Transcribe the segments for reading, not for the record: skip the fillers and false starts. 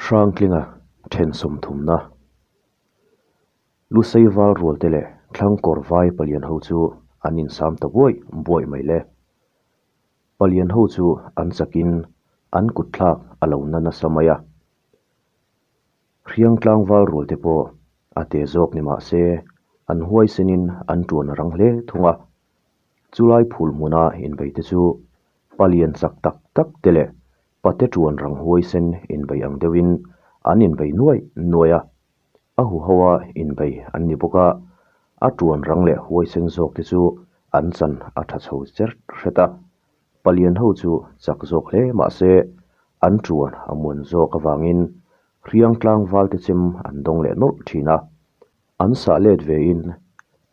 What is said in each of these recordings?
Hrangtlinga then sawmthumna Lusei val rualte leh Thlangkawr vai palian ho chu an insam ta buaih buaih mai le. Palian ho chu an chakin an kutthlak a lo na nasa mai a. Hriang tlangval rualte pawh a te zawk ni mah se an huaisenin an tuan a rang hle thung a. Chulai phul hmuna inbeite chu palian chak tak tak te leh Pate ṭuan rang huaisen inbei ang deuhin an inbei nuai nuai a, a huhoa inbei an ni bawk a, a ṭuan rang leh huaisen zawk te chu an chan a ṭha chho cher hret a, palian ho chu chak zawk hle mah se an ṭuan a muan zawk avangin hriang tlangval te chem an dawng leh nawlh ṭhin a, an sah let vein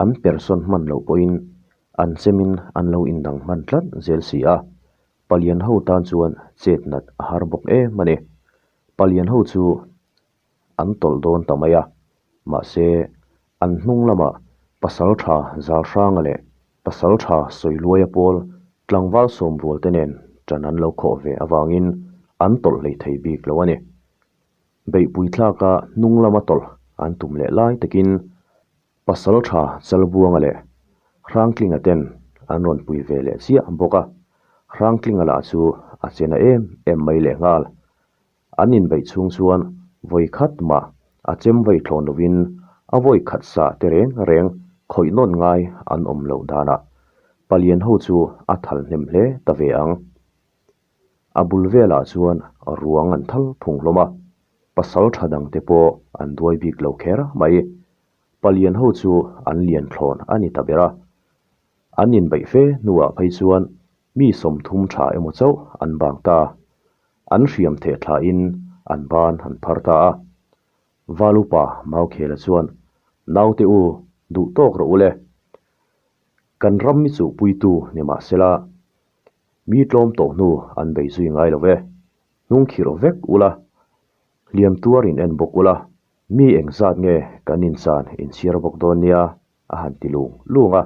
an persawn hman loh pawhin an chemin an lo indang hman tlat zel si a. Palian ho tan chuan chet nat a har bawk em a ni. Palian ho chu an tawlh dawn ta mai a, mahse an hnung lamah pasal tha Zalhranga leh pasal tha Sawiluaia pawl tlangval sawmrual te nen ṭan an lo khawh ve avangin an tawlh hlei thei bik lo a ni. Beihpui thlaka hnung lama tawlh an tum leh lai takin Pasal tha Chalbuanga leh Hrangtlinga ten an rawn pui ve leh chiah bawk a, Hrangtlinga lah chu a che na em em mai leh nghal. An inbeih chhung chuan vawi khat mah a chem vei thlawn lovin a vawi khat sah te reng reng khawih nawn ngai an awm loh danah Palian ho chu a thal hnem hle ta ve ang. A bul velah chuan ruang an thal phung hlawm a, pasal tha dangte pawh an duai bik lo kher mai. Palian ho chu an lian thlawn a ni ta ber a. An inbeih fe hnuah phei chuan mi 30 tha emaw chauh an bang ta. An hriam theh thlahin an ban an phar ta a. Valupa Maukhela chuan, Naute u, duh tawk rawh u le. Kan ram mi chuhpuitu ni mah sela, mi tlawm tawh hnu an bei zui ngai lo ve. Hnung khirh vek ula, hliam tuar in en bawk ula, mi engzat nge kan inchan inchhiar bawk dawn nia a han ti lung lung a.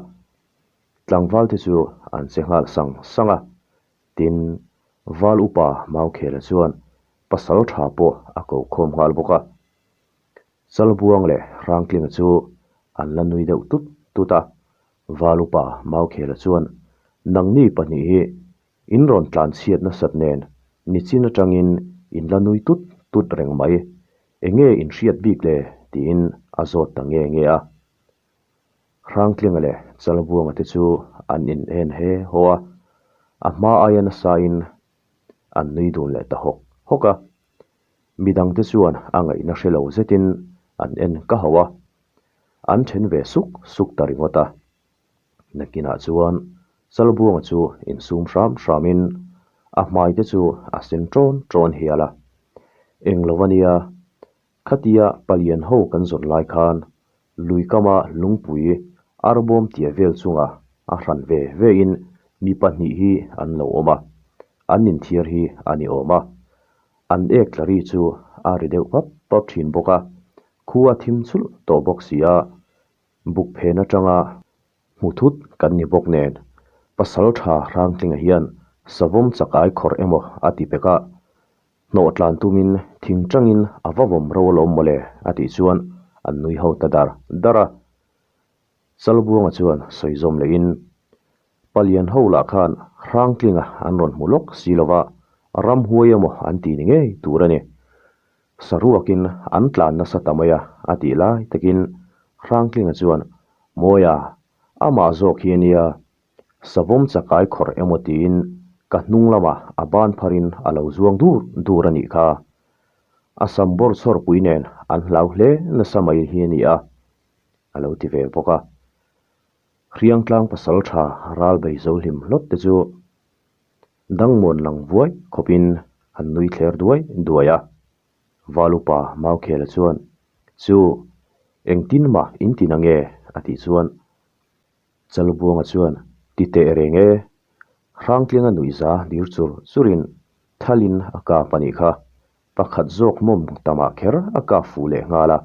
Tlangval te chu an che nghal sang sang a, tin Val upa Maukhela chuan pasal tha pawh a ko khawm nghal bawk a. Chalbuang leh Hrangtlinga chu an la nui deuh tut tut a, Val upa Maukhela chuan nangni pahnih hi In rawn tlan chhiat nasat nen nichin atangin in la nui tut tut reng mai, enge in hriat bik le? tiin a zawt ta nge nge a. Hrangtlinga leh Chalbuanga te chu an in en he haw a, a hma aia nasain an nui dun leh ta hawk hawk a. Midangte chuan a ngaihna hre lo zetin an en ka hauh a, an then ve suk suk ta ringawt a. Nakinah chuan Chalbuanga chu insum hram hramin a hmai te chu a sen ṭawn ṭawn hial a. Eng lo a nia, khatia palian ho kan zawn lai khan lui kama lungpui arbawm tia vel chunga a hran ve vein mi pahnih hi an lo awm a, an inthiar hi a ni awm a. An ek tla ri chu a ri deuh pap pap ṭhin bawk a, khua thim chulh tawh bawk si a, Buk phen atanga hmu thut kan ni bawk nen, pasal tha Hrangtlinga hian savawm chakai khawrh emaw a ti pek a, hnawh tlan tumin thing tangin a va vawm ro alawm mawle a tih chuan an nui ho ta dar dar a. Chalbuanga chuan sawi zawm lehin, Palian ho lah khan Hrangtlinga an rawn hmu lawk si lova, ramhuai emaw an ti ni ngei tur a ni. Saruakin an tlan nasa ta mai a, a tih lai takin Hrangtlinga chuan, Mawia, amah zawk hi a nia, savawm chakai khawrh emaw tiin ka hnung lamah a ban pharin a lo zuang dur dur a nih kha. A sam bawr chhawrpui nen an hlau hle nasa mai hi a ni a, a lo ti ve bawk a. Hriangtlang pasal tha ral bei zo hlim hlawt te chu Dangmuan lang vuai khawpin an nui thler duai duai a. Valupa Maukhela chuan, Chu, engtin mah in ti na nge? a tih chuan Chalbuanga chuan, Ti teh reng e. Hrangtlinga nuihza dir chur churin thalin a kap a nih kha. Pakhat zawk mawm tamah kher a kap fuh leh nghal a.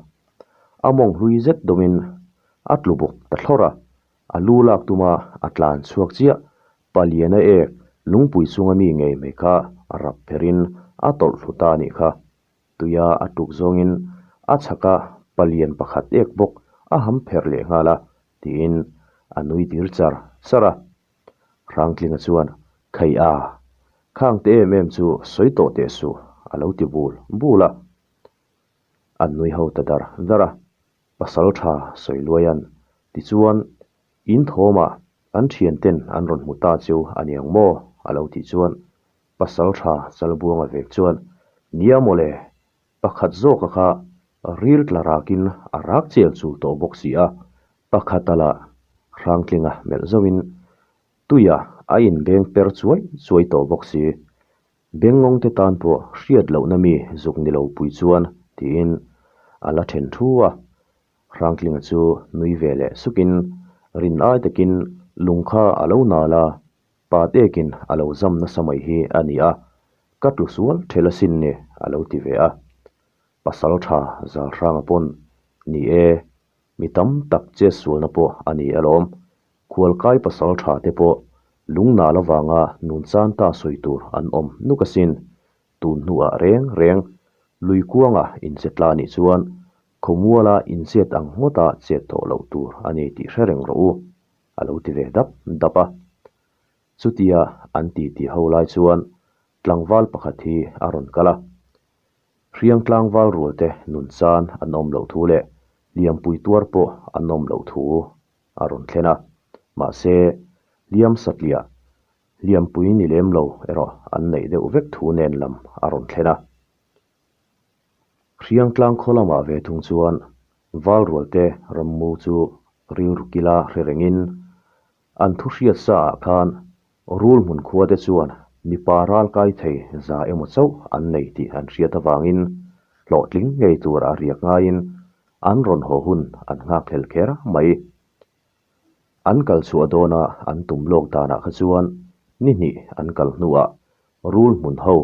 A mawng hlui zet dawmin a tlu bawk ta thlawrh a. A lu lak tuma a tlan chhuak chiah, Paliana ek lungpui chunga mi ngei mai kha a rap pherin a tawlh thlu ta a nih kha. Tuia a tuk zawngin a chhaka palian pakhat ek bawk a ham pherh leh nghal a, tiin a nui dir char char a. Hrangtlinga chuan, Khei a, khangte em em chu sawi tawh teh suh, a lo ti bul bul a. An nui ho ta dar dar a, pasal tha sawi luaian, tichuan in thawmah an thianten an rawn hmu ta cheu a niang maw? a lo tih chuan pasal tha Chalbuanga vek chuan, Nia mawle, pakhat zawka kha ril tla rakin a rak chel chul tawh bawk si a, pakhata lah Hrangtlinga melh zauhin tuia a inbeng per chuai chuai tawh bawk si. Bengngawng te tan pawh hriat lohna mi zuk ni lo pui chuan tiin a la then thu a. Hrangtlinga chu nui ve leh sukin rin ai takin lung kha a lo nal a, pa tekin a lo zam nasa mai hi a ni a, ka tlu sual ṭhel asin ni a lo ti ve a. Pasal ṭha Zalhranga pawn, Ni e, Mi tam tak che sualna pawh a ni alawm. Khualkai pasal tha te pawh lungnal avanga nun chan ta sawi tur an awm nuk asin. Tun hnuah reng reng lui kuanga inche tla nih chuan khawmuala inchet ang ngawta chet tawh loh tur a ni tih hre reng rawh u, a lo ti ve dap dap a. Chutia an titi ho lai chuan tlangval pakhat hi a rawn kal a. Hriang tlangval rualte nun chan an awm loh thu leh hliampui tuar pawh an awm loh thu a rawn thlen a. Mahse, hliam satliah, hliampui ni lem lo erawh an neih deuh vek thu nen lam a rawn thlen a. Hriang tlang khaw lamah ve thung chuan val rualte rammu chu rilru kila hre rengin An thu hriat sa ah khan rul hmun khua te chuan mipa ral kai thei za emaw chauh an nei tih an hriat avangin hlawhtling ngei tur a riak ngaiin an rawn haw hun an nghak hlel kher mai. An kal chhuah dawna an tum lawk danah kha chuan ni hnih an kal hnuah rul hmun ho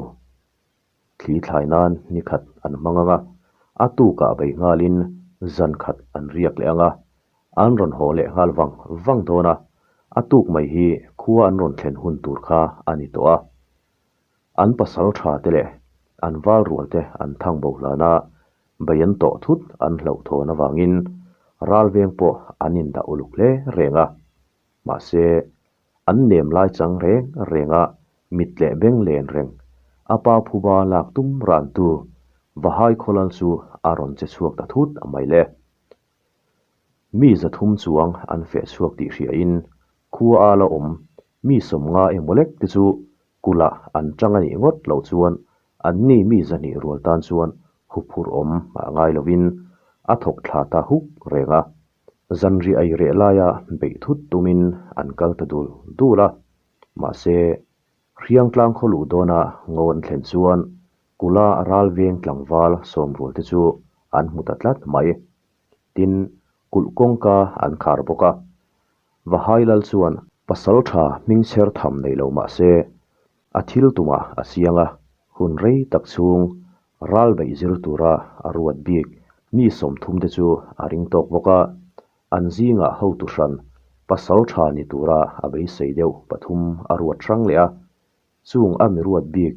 Thli thlai nan ni khat an hmang ang a, a tukah bei nghalin zan khat an riak leh ang a, an rawn haw leh nghal vang vang dawn a, a tuk mai hi khua an rawn thlen hun tur kha a ni tawh a. An pasal tha te leh an val rual te an thang bo hlan a, bei an tawh thut an hlauhthawn avangin ral veng pawh an indah uluk hle reng a. Mahse, an nem lai chang reng reng a, mit leh beng len reng, a pa phuba lak tum rantu Vahai khawlal chu a rawn che chhuak ta thut mai le. Mi 300 chuang an feh chhuak tih hriain khua a la awm mi 50 emaw lek te chu kulh ah an tang a nih ngawt loh chuan anni mi 200 rual tan chuan huphurh awm a ngai lovin a thawk thla ta huk reng a. Zanriah ei reh laia beih thut tumin an kal ta dul dul a, mahse, Hriangtlang khaw luh dawna ngo an thlen chuan Kula ral veng tlangval sawmrual te chu an hmu ta tlat mai. Tin, kulh kawngka an khar bawk a. Vahai lal chuan pasal tha hming chher tham nei lo mah se, a thil tumah a chiang a, hun rei tak chhung ral beih zir tura a ruat bik mi 30 te chu a ring tawk bawk a, an zingah hotu hran pasal tha ni tura a beisei deuh pathum a ruat hrang leh a, chung a mi ruat bik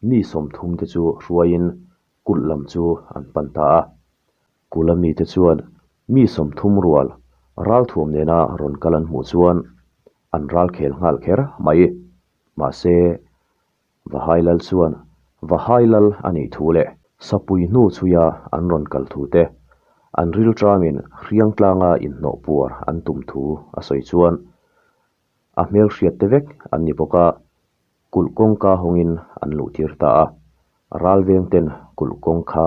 mi 30 te chu hruaiin kulh lam chu an pan ta a. Kula mite chuan mi 30 rual ralthuam nena rawn kal an hmuh chuan an ral khel nghal kher mai. Mahse, Vahai lal chuan Vahai lal a nih thu leh Sapui hnu chhuia an rawn kal thu te, an rilṭamin Hriangtlanga inhnawh puar an tum thu a sawi chuan a hmelhriat te vek an ni bawk a, kulh kawngka hawngin an luhtir ta a. Ralveng ten kulh kawng kha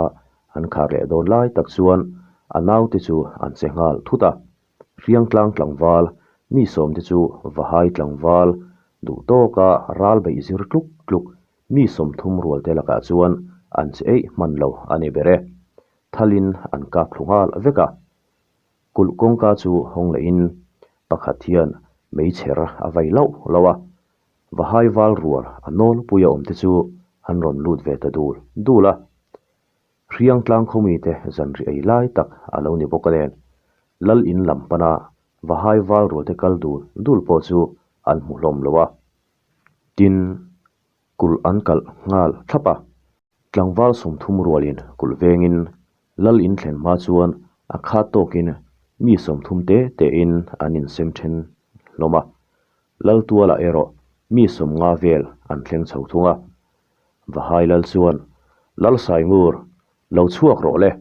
an khar leh dawn lai tak chuan a naute chu an che nghal thut a. Hriangtlang tlangval, mi sawmte chu Vahai tlangval, duh tawka ral beih zir tluk tluk mi 30 rualte lakah chuan an che eih hman lo a ni ber e. Thalin an kap thlu nghal vek a. Kulh kawngka chu hawng lehin pakhat hian meichher a vai lauh lauh a. Vahai val rual a nawlpui a awmte chu an rawn lut ve ta dul dul a. Hriangtlang khawmite zanri ei lai tak a lo ni bawk a nen, Lal in lam pana Vahai val rualte kal dul dul pawh chu an hmu hlawm lo a. Tin, kulh an kalh nghal thlap a. Tlangval 30 rualin kulh vengin Lal in thlen hma chuan a khat tawkin mi 30 te tein an insem then hlawm a. Lal tualah erawh mi 50 vel an thleng chho thung a. Vahai Lal chuan, Lal Saingur, lo chhuak rawh le,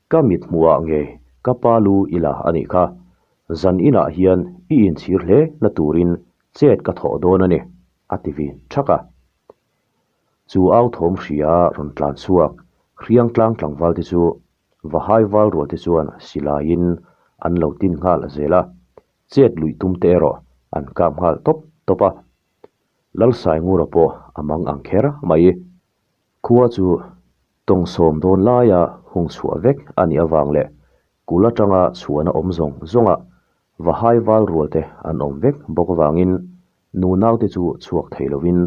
ka mit hmuhah ngei ka pa lu i la a nih kha. Zan inah hian i inchhir hle na turin chet ka thawh dawn a ni, a ti vin thak a. Chu au thawm hria rawn tlan chhuak hriang tlang tlangval te chu Vahai val rual te chuan silaiin an lo tin nghal zel a, chet luih tum te erawh an kap nghal tawp tawp a. Lalsaingura pawh a mang ang kher mai. Khua chu tawng sawm dawn laia hung chhuah vek a nih avang leh kul atanga chhuahna awm zawng zawnga Vahai val rual te an awm vek bawk avangin Nunaute chu chhuak thei lovin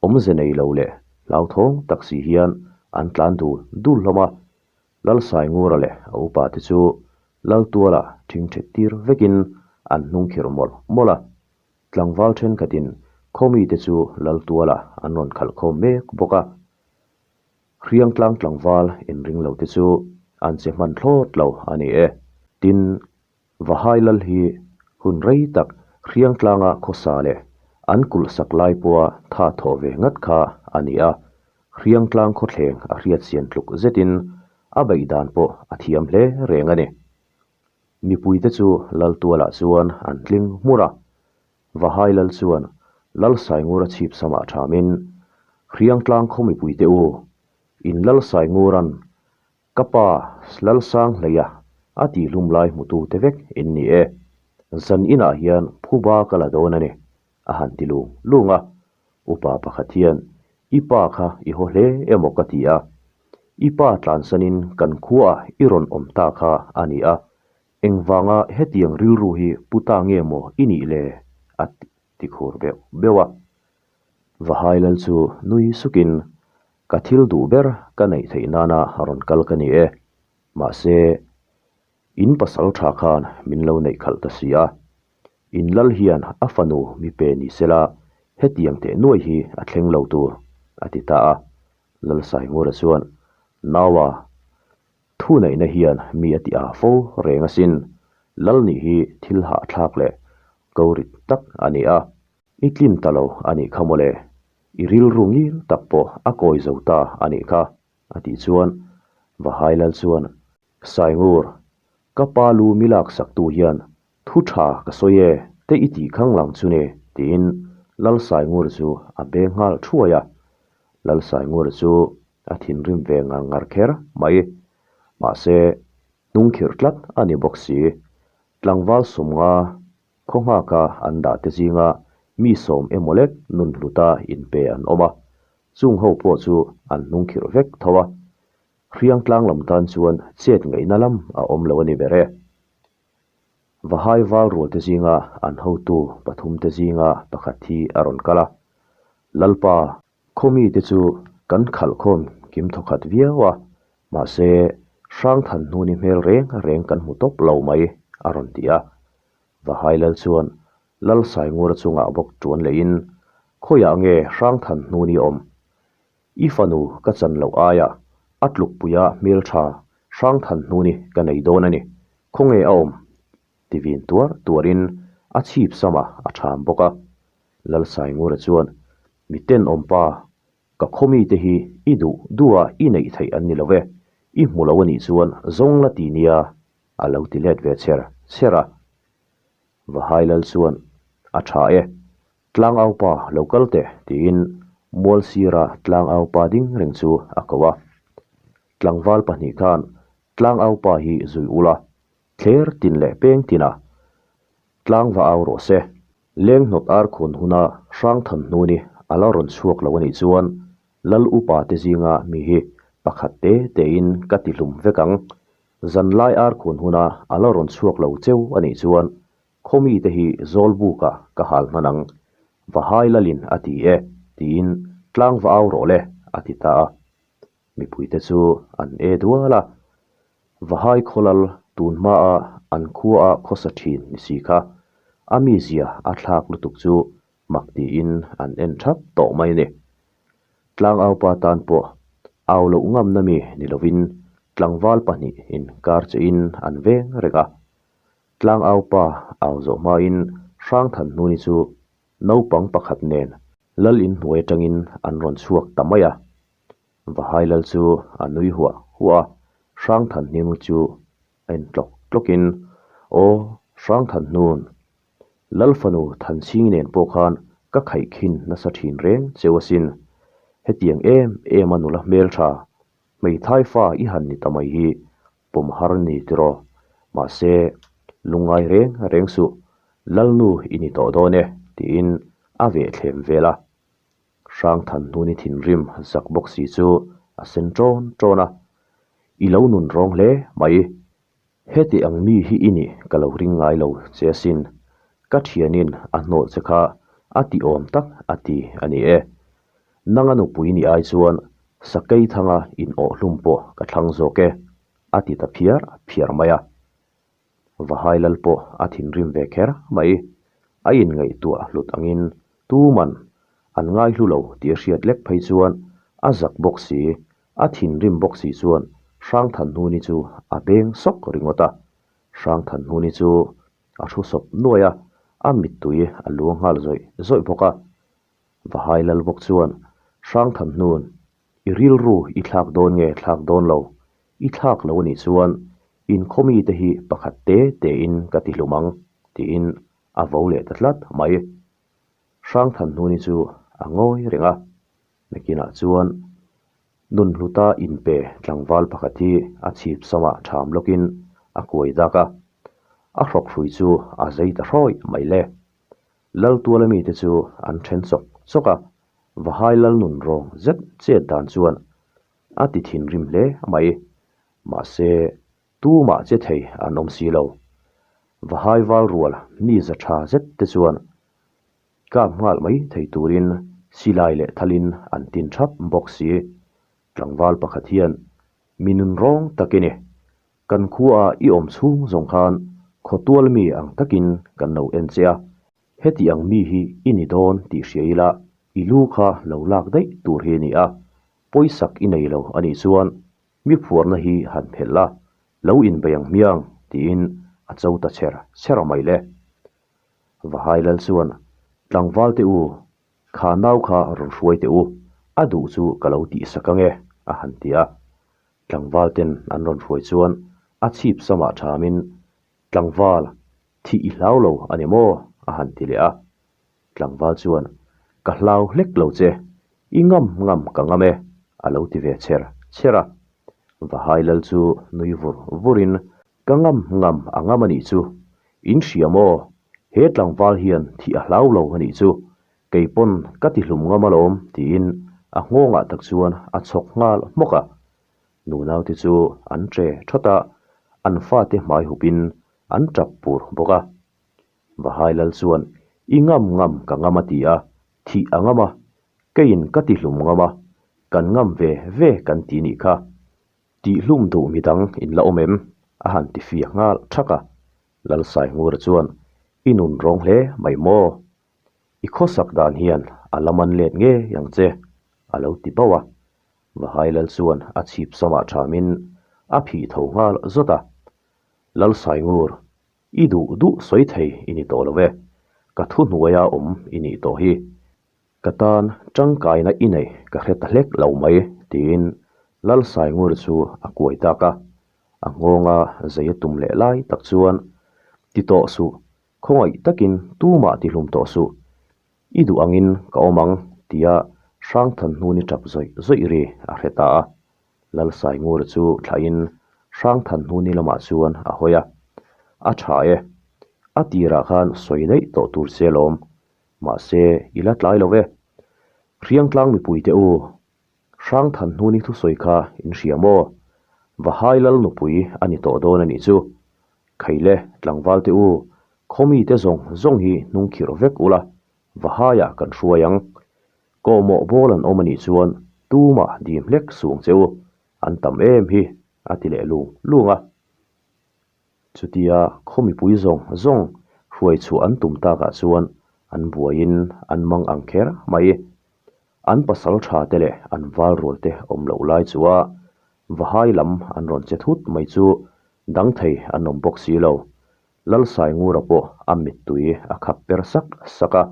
awmze nei lo leh hlauthawng tak si hian an tlan dul dul hlawm a. Lalsaingura leh a upate chu Laltuala thingthet tir vekin an hnung khirh mawlh mawlh a. Tlangval thenkhatin khawmite chu Laltuala an rawn khalh khawm mek bawk a. Hriangtlang tlangval inring lote chu an che hman thlawt lo a ni e. Tin, Vahai lal hi hun rei tak Hriangtlanga khawsa leh an kulh sak lai pawha tha thawh ve ngat kha a ni a, Hriangtlang khawthleng a hriatchian tluk zetin a beih dan pawh a thiam hle reng a ni. Mipuite chu Laltualah chuan an tling hmur a, Vahai lal chuan Lalsaingura chhip samah thamin, Hriangtlang khaw mipuite u, in Lalsainguran Ka pa Lalsanghleia a tihhlum lai hmutu te vek in ni e. Zan inah hian phuba ka la dawn a ni, a han ti lung lung a. Upa pakhat hian, I pa kha i haw hle emaw ka ti a. I pa tlansanin kan khuaah i rawn awm ta kha a ni a. Engvanga hetiang rilru hi pu ta nge maw i nih le? a ti khur beuh beuh a. Vahai lal chu nui sukin, Ka thil duh ber ka neih theih nana rawn kal ka ni e. Mahse, in pasal tha khan min lo neih khalh ta si a. In lal hian a fanu mi pe ni sela hetiang teh nuai hi a thleng lo tur, a ti ta a. Lalsaingura chuan, Naua, thu neihna hian mi a ti a fo reng asin. Lal nih hi thil hahthlak leh ko rit tak a ni a. I tlin ta lo a nih kha mawle, i rilru ngil tak pawh a kawi zo ta a nih kha, a tih chuan Vahai Lal chuan, Saingur, ka pa lu mi lak saktu hian thu tha ka sawi e te i tih khang lang chu ni, tiin Lal Saingur chu a beng nghal thuai a. Lal Saingur chu a thinrim ve ngar ngar kher mai. Mahse, hnungkhirh tlat a ni bawk si. Tlangval 50 Khaw nghaka an dah te zinga mi 10 emaw lek nun hluta inpe an awm a, chung ho pawh chu an hnung khirh vek tho a. Hriang tlang lam tan chuan chet ngaihna lam a awm lo a ni ber e. Vahai val rual te zinga an hotu pathum te zinga pakhat hi a rawn kal a, Lalpa, khaw mite chu kan khalh khawm kim thawkhat viau a, mahse Hrangthan hnuni hmel reng reng kan hmu tawp lo mai, a rawn ti a. Vahai Lal chuan Lal Saingura chungah bawk tuan lehin, Khawiah nge Hrangthan hnuni awm? I fanu ka chan loh aia a tlukpuia hmeltha Hrangthan hnuni ka nei dawn a ni. Khawnge a awm? ti vin tuar tuarin a chhip samah a tham bawk a. Lal Saingura chuan, Mi tenawm pa, Ka khaw mite hi i duh duha i neih theih an ni lo ve, i hmu lo a nih chuan zawng la ti nia, a lo ti let ve cher cher a. Vahai Lal chuan, A tha e, tlangaupa lo kal teh, tiin mual sira tlangaupa ding reng chu a ko a. Tlangval pahnih khan tlangaupa hi zui ula, thler tin leh peng tinah tlangva au rawh se. Leng hnawt ar khun huna Hrangthan hnuni a la rawn chhuak lo a nih chuan Lal upa te zinga mi hi pakhat te tein ka ti hlum vek ang. Zanlai ar khun huna a la rawn chhuak lo cheu a nih chuan khaw mite hi Zawlbukah ka hal hman ang. Vahai Lalin a ti e tiin tlang va au rawh le a ti ta a. Mipuite chu an e dual a. Vahai khawlal tun hmaa an khuaa khawsa thin ni si kha a mizia a thlak lutuk chu mak tiin an en thap tawh mai a ni. Tlangaupa tan pawh Au loh ngamna mi ni lovin tlangval pahnihin kar chein an veng reng a. Tlangau pa au zawh hmain Hrangthanhnuni chu naupang pakhat nen lal in hnuai atangin an rawn chhuak ta mai a. Vahai lal chu a nui huah huah a, Hrangthanhnuni chu a en tlawk tlawkin, Aw Hrangthanhnun, Lal fanu Thanchhingi nen pawh khan ka khaihkhin nasa thin reng cheu asin. Hetiang em em a nula hmeltha, hmeithai fa i han ni ta mai hi pawm har ni tiraw? Mahse, lungngai reng reng suh, Lalnu i ni tawh dawn e, tiin a vehthlem vel a. Hrangthanhnuni thinrim zak bawk si chu a sen ṭawn ṭawn a, I lo nun rawng hle mai. Heti ang mi hi i nih ka lo ring ngai lo che asin. Ka thianin a hnawh che kha a ti awm tak a ti a ni e. Nanga nupui ni ai chuan sakei thanga in awhhlum pawh ka thlang zawk e, a ti ta phiar phiar mai a. Vahai lal pawh a thinrim ve kher mai. A inngaihtuah hlut angin tuman an ngaihlu lo tih a hriat lek phei chuan a zak bawk si, a thinrim bawk si chuan Hrangthanhnuni chu a beng sawk ringawt a. Hrangthanhnuni chu a thu sawp nuai a, a mittui a luang nghal zawih zawih bawk a. Vahai lal bawk chuan Hrangthanhnun, i rilru i thlak dawn nge thlak dawn lo? I thlak lo anih chuan in khaw mite hi pakhat te tein ka ti hlum ang, tiin a vo leh ta tlat mai. Hrangthanhnuni chu a ngawi reng a, nakinah chuan Nunhluta inpe tlangval pakhat hi a chhip samah ṭham lawkin a kuai dak a, a hrawk hrui chu a zei ta hrawih mai le. Laltuala mite chu an ṭhen chawk chawk a, Vahai Lalnun rawng zet chet dan chuan a ti thinrim hle mai. Mahse, tumah che thei an awm si lo. Vahai val rual mi za tha zet te chuan kap nghal mai thei turin silai leh thalin an tin thap bawk si. Tlangval pakhat hian mi nun rawng tak i ni. Kan khua i awm chhung zawng khan khawtual mi ang takin kan lo en che a. Heti ang mi hi i ni dawn tih hria ila i lu kha lo lak daih tur hi a ni a, pawisak i nei lo a nih chuan mi phuarna hi han phelh la, lo inbei ang hmiang tiin a cho ta chher chher mai le. Vahai lal chuan, Tlangval te u, kha nau kha rawn hruai teh u, a duh chu ka lo tihsak ang e, a han ti a. Tlangval ten an rawn hruai chuan a chhip samah thamin Tlangval, thih i hlau lo a ni maw? a han ti leh a. Tlangval chuan, Ka hlau hlek lo che, i ngam ngam ka ngam e, a lo ti ve chher chher a. Vahai lal chu nui vur vurin, Ka ngam ngam a ngam a nih chu, in hria maw? He tlangval hian thih a hlau lo a nih chu, kei pawn ka ti hlum ngam alawm, tiin a nghawngah tak chuan a chhawk nghal hmawk a. Nunaute chu an ṭe ṭhawt a, an fate hmai hupin an ṭap pur bawk a. Vahai lal chuan, I ngam ngam ka ngam a ti a, thih a ngam a, keiin ka ti hlum ngam a, kan ngam ve ve kan ti nih kha. Tihhlum duh midang in la awm em? a han ti fiah nghal ṭhak a. Lalsaingura chuan, I nun rawng hle mai maw? I khawsak dan hian a la man let ngei ang che, a lo ti bauh a. Vahai lal chuan a chhip samah thamin a phih tho nghal zawt a. Lalsaingur, i duh duh sawi thei i ni tawh lo e, ka thuhnuaia awm i nih tawh hi. Ka tan tangkaina i nei ka hre ta hlek lo mai, tiin Lalsaingur chu a kuai tak a. A nghawnga zei a tum leh lai tak chuan, Ti tawh suh, Khawngaih takin tumah ti hlum tawh suh. I duh angin ka awm ang, tia Hrangthanhnuni tap zawih zawih ri a hre ta a. Lalsaingura chu thlahin Hrangthanhnuni lamah chuan a hawi a. A tha e. A tirah khan sawi daih tawh tur che lawm. Mahse, i la tlai lo e. Hriangtlang mipuite u, Hrangthanhnuni thusawi kha in hria maw? Vahai lal nupui a ni tawh dawn a nih chu. Khaile, tlangval te u, khawmi te zawng zawng hi hnung khirh vek ula, Vahaiah kan hruai ang. Kawhmawh bawl an awm a nih chuan tumah dim hlek sung che u, an tam em hi, a ti leh lung lung a. Chutia khaw mipui zawng zawng hruai chhuah an tum takah chuan an buaiin an mang ang kher mai. An pasaltha te leh an val rual te awm loh lai chua Vahai lam an rawn che thut mai chu dang thei an awm bawk si lo. Lalsaingura pawh a mittui a khap per sak sak a.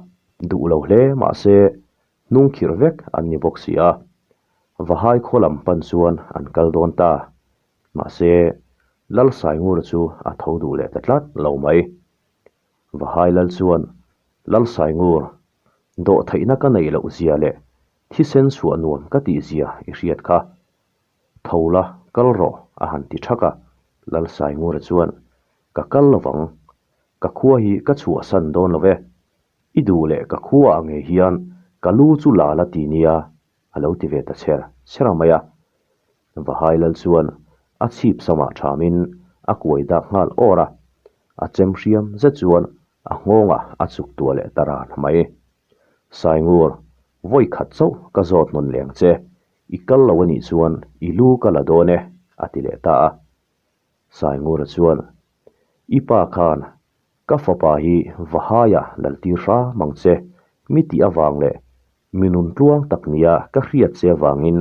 Duh lo hle mahse hnung khirh vek an ni bawk si a. Vahai khaw lam pan chuan an kal dawn ta. Mahse Lalsaingura chu a tho duh leh ta tlat lo mai. Vahai lal chuan Lalsaingur, dawhtheihna ka neih loh zia leh thisen chhuah nuam ka tih zia i hriat kha. Tho la, kal rawh, a han ti thak a. Lalsaingura chuan, Ka kal lovang, ka khua hi ka chhuahsan dawn lo ve. I duh leh ka khuaah ngei hian ka lu chu la la ti nia, a lo ti ve ta chher chher a mai a. Vahai lal chuan a chhip samah thamin a kuai dak nghal awr a, a chem hriam zet chuan a nghawngah a chuk tuah leh ta ran mai. Saingur, vawi khat chauh ka zawt hnawn leng che, i kal lo anih chuan i lu ka la dawn e, a ti leh ta a. Saingura chuan, I pa khan ka fapa hi Vahaia laltir hram ang che, mi tih avang leh mi nun tluang tak nia ka hriat che avangin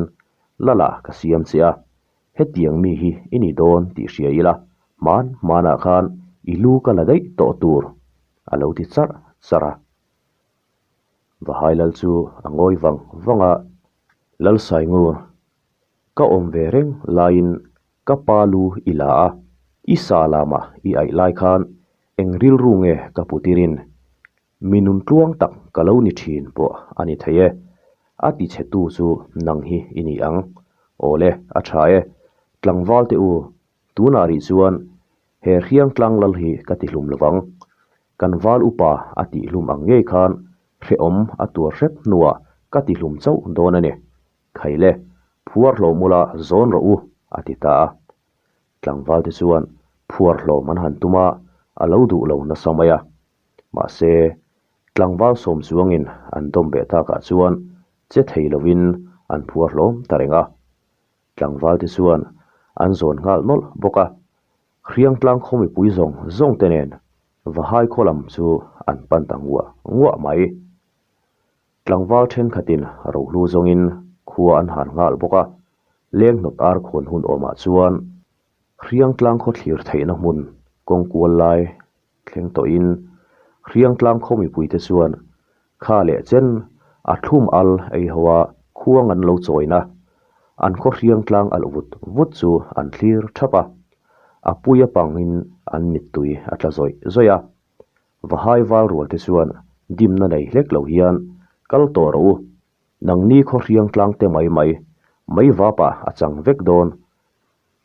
lala ka siam che a, hetiang mi hi i ni dawn tih hria ila, hman hmanah khan i lu ka la daih tawh tur, a lo ti charh charh a. Vahai lal chu a ngawi vang vang a, Lalsaingur, ka awm ve reng laiin Ka pa lu i la a, i sa lamah i aih lai khan eng rilru nge ka pu tirin mi nun tluang tak ka lo ni thin pawh a ni thei e. A ti chhe tu chu nang hi i ni ang. Awle, a tha e. Tlangval te u, tunah rih chuan he hriang tlang lal hi ka ti hlum lovang. Kan val upa a tih hlum ang ngei khan hrehawm a tuar hrep hnuah ka ti hlum chauh dawn a ni. Khaile, phuar hlawm ula zawn rawh u, a ti ta a. Tlangval te chuan phuar hlawm an han tum a, a lo duh lo nasa mai a. Mahse, tlangval sawm chuangin an dawm beh takah chuan che thei lovin an phuar hlawm ta reng a. Tlangval te chuan an zawn nghal nawlh bawk a. Hriangtlang khaw mipui zawng zawng te nen Vahai khaw lam chu an pan ta nguah nguah mai. Tlangval thenkhatin rohlu zawngin khua an han nghal bawk a, leng hnawt ar khawn hun awmah chuan Hriangtlang khaw thlir theihna hmun kawng kual lai thleng tawhin Hriangtlang khaw mipuite chuan kha leh chen a thlum al ei ho a khuang an lo chawina an khaw Hriangtlang alh vut vut chu an thlir thap a, a pui a pangin an mittui a tla zawih zawih a. Vahai val rual te chuan dimna nei hlek lo hian kal tawh rawh u, nangni khaw hriang tlang te mai mai, mai vapa a chang vek dawn,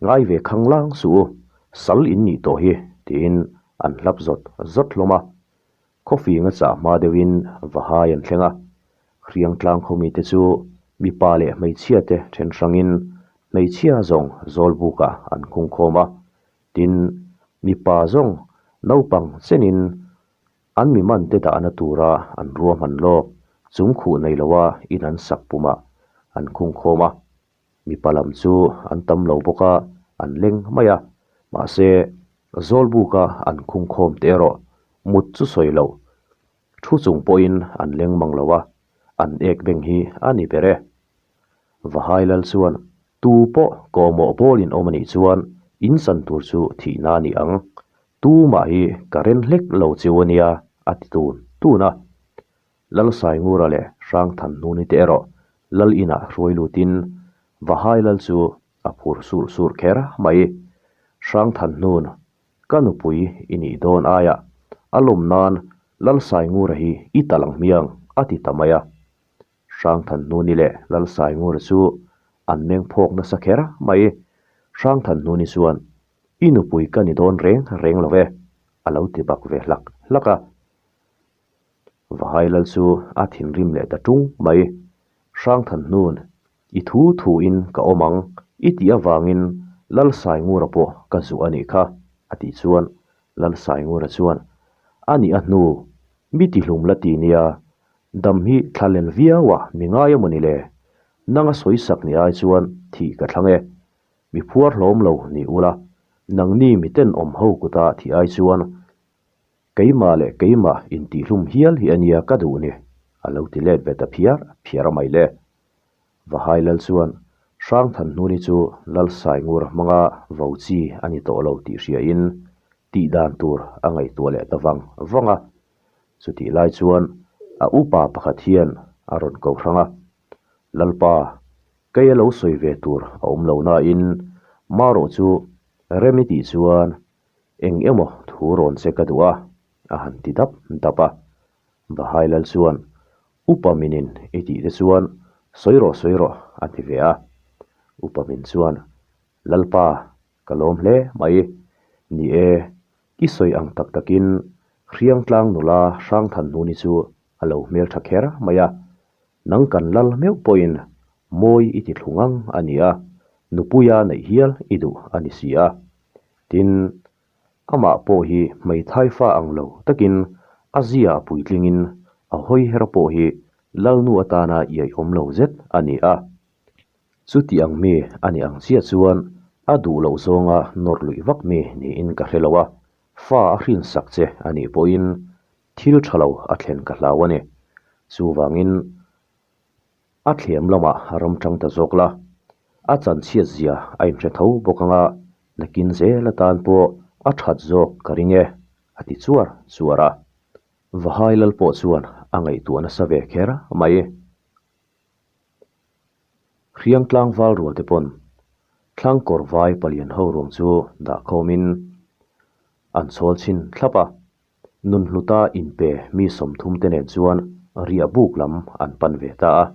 ngai ve khang lang suh u, sal in nih tawh hi tiin an hlap zawt zawt hlawm a. Khaw fing a chah hma deuhin Vahai an thleng a, hriang tlang khaw mite chu mipa leh hmeichhia te then hrangin hmeichhia zawng zawlbukah an khungkhawm a, Tin, mipa zawng naupang chenin an mi man te dahna tura an ruahman lawk chung khuh nei loa in an sak pumah an khungkhawm a. Mipa lam chu an tam lo bawk a, an leng mai a. Mahse, Zawlbuka an khungkhawm te erawh mut chu sawi loh thu chung pawhin an leng mang lo a, an ek beng hi a ni ber e. Vahai lal chuan Tu pawh kawhmawh bawlin awm a nih chuan in san tur chu thihna a ni ang. Tu mah hi ka ren hlek lo cheu a nia, a ti tun tun a. Lal Saingura leh Hrangthan hnuni te erawh Lal inah hruai lutin Vahai Lal chu a phur sur sur kher mai. Hrangthan hnun, ka nupui i nih dawn aiah a lawm nan Lal Saingura hi i tal ang hmiang, a ti ta mai a. Hrangthanhnuni leh Lalsaingura chu an meng phawk nasa kher mai. Hrangthanhnuni chuan, I nupui ka ni dawn reng reng lo e, a lo ti bak ve hlak hlak a. Vahai Lal chu a thinrim leh ta tung mai. Hrangthanhnun, i thu thuin ka awm ang, i tih avangin Lalsaingura pawh ka zuh a nih kha, a tih chuan Lalsaingura chuan, A nih a hnu, mi tihlum la ti nia, Dam hi thlalel viau a mi ngai a mawni le? Nang a sawisak ni ai chuan thih ka thlang e. Mi phuar hlawm lo ni ula, nangni mi tenawm ho kuta thih ai chuan keimah leh keimah intihlum hial hi a nia ka duh ni, a lo ti let ve ta phiar phiar a mai le. Vahai lal chuan Hrangthanhnuni chu Lal Saingur hmanga vo chi a ni tawh lo tih hriain tih dan tur a ngaihtuah leh ta vang vang a. Chutih lai chuan a upa pakhat hian a rawn ko hrang a, Lalpa, kei a lo sawi ve tur a awm lo nain marawh chu rem i tih chuan eng emaw thu rawn che ka duh a, a han ti dap dap a. Vahai lal chuan, Upa minin i tih te chuan sawi rawh sawi rawh a ti ve a. Upa min chuan, Lalpa, ka lawm hle mai. Ni e, i sawi ang tak takin Hriangtlang nula Hrangthanhnuni chu a lo hmeltha kher mai a. Nang kan lal meuh pawhin mawi i ti thlung ang a ni a, nupuia neih hial i duh a ni si a. Tin, Amah pawh hi hmeithai fa ang lo takin a zia a puitlingin a hawi her pawh hi Lalnu atana iaiawm lo zet a ni a. Chuti ang mi a ni ang chiah chuan a duh loh zawnga nawr luih vak mi niin ka hre lo a, fa a hrinsak che a nih pawhin thil tha lo a thlen ka hlau a ni. Chuvangin A thlem lamah ram tang ta zawk la, a chanchhiat zia a inhre tho bawk anga nakin zel atan pawh a that zawk ka ring e, a ti chuar chuar a. Vahai lal pawh chuan a ngaihtuah nasa ve kher mai. Hriangtlang val rual te pawn Thlangkawr vai palian ho ruang chu dah khawmin an chhawl chhin thlap a. Nunhluta inpe mi 30 te nen chuan riah buk lam an pan ve ta a.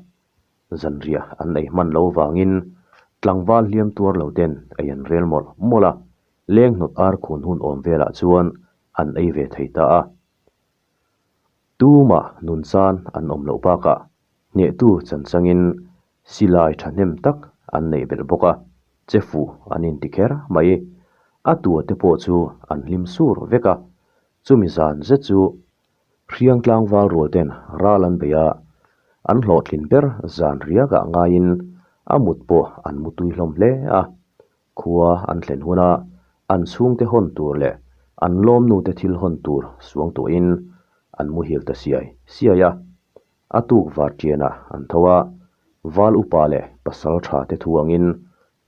Zanriah an ei hman lo vangin tlangval hliam tuar lo ten ei an rel mawlh mawlh a, leng hnawt ar khun hun awm velah chuan an ei ve thei ta a. Tumah nun chan an awm loh bakah hnehtu chanchangin silai thahnem tak an neih belh bawk a, che fuh an inti kher mai. A tua te pawh chu an hlim sur vek a, chumi zan zet chu Hriang tlangval rual ten ral an bei a, an hlawhtlin ber zan riakah ngaiin a mut pawh an mu tui hlawm hle a. Khua an thlen huna an chhungte hawn tur leh an lawmnute thil hawn tur suang tuahin an muhil ta siai siai a. A tuk var ṭianah an tho a, val upa leh pasal ṭha te thu angin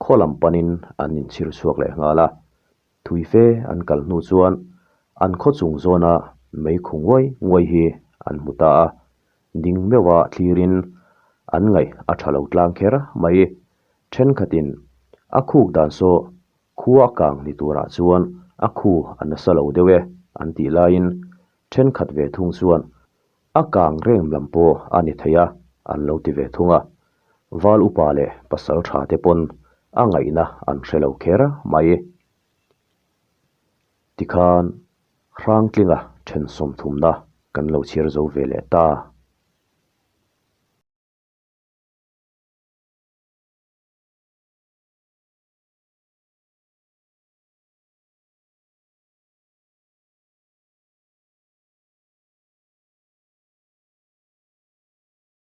khaw lam panin an inchhir chhuak leh nghal a. Thui fe an kal hnu chuan an khaw chung zawna mei khu nguai nguai hi an hmu ta a, ding meuha thlirin an ngaih a ṭha lo tlang kher mai. Ṭhenkhatin a khuk dan saw khua a kang ni turah chuan a khu a nasa lo deuh e an tih laiin ṭhenkhat ve thung chuan A kang reng lam pawh a ni thei a, an lo ti ve thung a. Val upa leh pasal tha te pawn a ngaihna an hre lo kher mai. Tikhan Hrangtlinga then 30na kan lo chhiar zo ve leh ta.